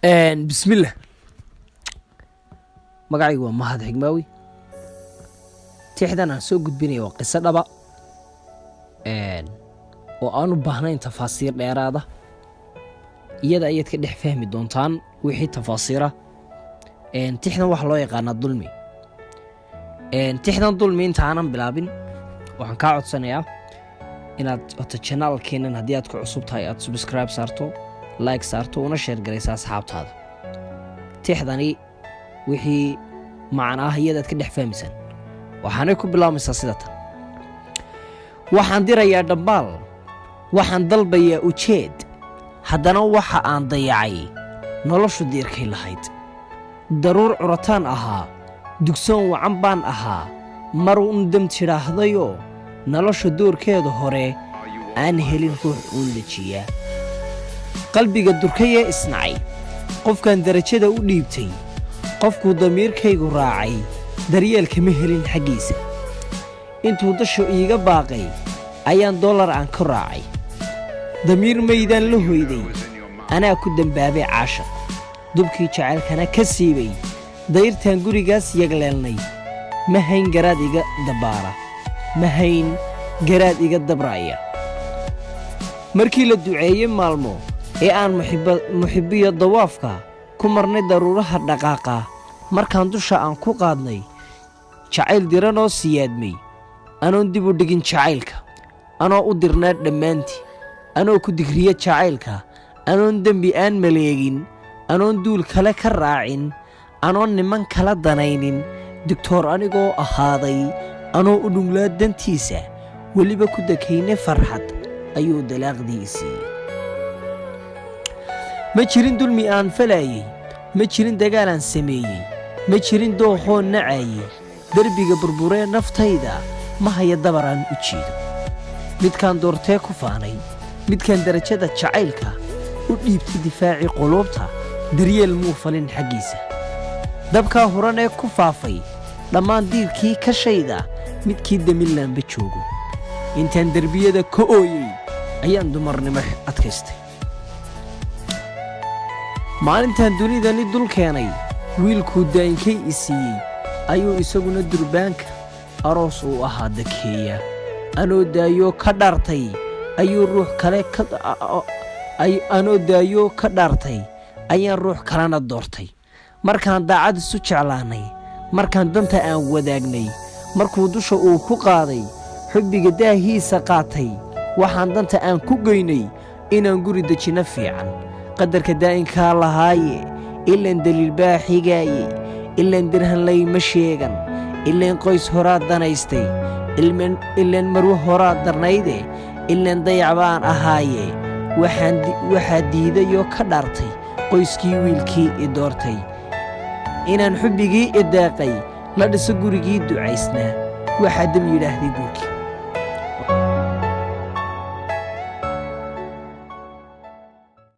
Bismillah, magacaygu waa Mahad Xigmaawi. Tixdan aan soo gudbinaya waa qiso dhaba oo aan u baahnayn tafaasiir dheeraada. Iyada ayaad ka dhex fahmi doontaan wixii tafaasiira. Tixdan waxaa loo yaqaanaa Dulmi. Tixdan Dulmi inta aanan bilaabin, waxaan kaa codsanayaa inaad horta channelkeennan, haddii aad ku cusub tahay, aad subscribe saarto, like saarto, una share garaysa asxaabtaada. Tixdani wixii macna ah iyadaad ka dhex fahmaysaan. Waxaanay ku bilaabmaysaa sida tan: Waxaan dirayaa dhambaal, waxaan dalbayaa ujeed, haddana waxa aan dayacay noloshu diirkay lahayd. Daruur curataan ahaa, dugsoon wacan baan ahaa, mar un dam tidhaahdayoo nolosha doorkeeda hore aan helin ruux uun dejiya. Qalbiga durkayee isnacay, qofkaan darajada u dhiibtay, qofkuu damiirkaygu raacay, daryeel kama helin xaggiisa. Intuu dasho iiga baaqay ayaan dollar aan ka raacay. Damiir maydaan la hoyday, anaa ku dembaabay caashaq, dubkii jacaylkana ka siibay. Dayrtaan gurigaas yagleelnay, ma hayn garaad iga dabbaara, ma hayn garaad iga dabraaya. Markii la duceeyey maalmo ee aan muxibbiyo dawaafka ku marnay daruuraha dhaqaaqa, markaan dusha aan ku qaadnay jacayl diranoo siyaadmay, anoon dib u dhigin jacaylka, anoo u dirnaa dhammaantii, anoo ku digriya jacaylka, anoon dembi aan maleegin, anoon duul kale ka raacin, anoon niman kala danaynin, digtoor anigoo ahaaday, anoo u dhunglaa dantiisa, weliba ku dakayne farxad, ayuu dalaaqdii i siiyey. Ma jirin dulmi aan falayey, ma jirin dagaal aan sameeyey, ma jirin dookhoo nacayey. Derbiga burburee naftayda ma haya dabar aan u jiido. Midkaan doortee ku faanay, midkaan darajada jacaylka u dhiibtay, difaacii quluubta, daryeel muu falin xaggiisa. Dabkaa huran ee ku faafay dhammaan diirkii kashayda, midkii damillaanba joogo. Intaan derbiyada ka ooyey ayaan dumarnimo adkaystay. Maalintaan dunidani dul keenay wiilkuu daa'inkay i siiyey, ayuu isaguna durbaanka aroos uu ahaa dakeeya. Anoo daayoo ka dhaartay ayuu ruux kale, anoo daayoo ka dhaartay ayaan ruux kalena doortay. Markaan daacad isu jeclaanay, markaan danta aan wadaagnay, markuu dusha uu ku qaaday xubbiga daahiisa qaatay, waxaan danta aan ku geynay inaan guri dejinno fiican. Qadarka daa'inkaa lahaaye, ilaan daliil baa xigaaye, ilaan dirhan layma sheegan, ilaan qoys horaad danaystay, ilaan marwo horaad darnayde, ilaan dayac baan ahaaye. Waxaa diidayoo ka dhaartay qoyskii wiilkii i doortay inaan xubbigii i deeqay la dhiso gurigii ducaysnaa. Waxaa dam yidhaahday guurkii.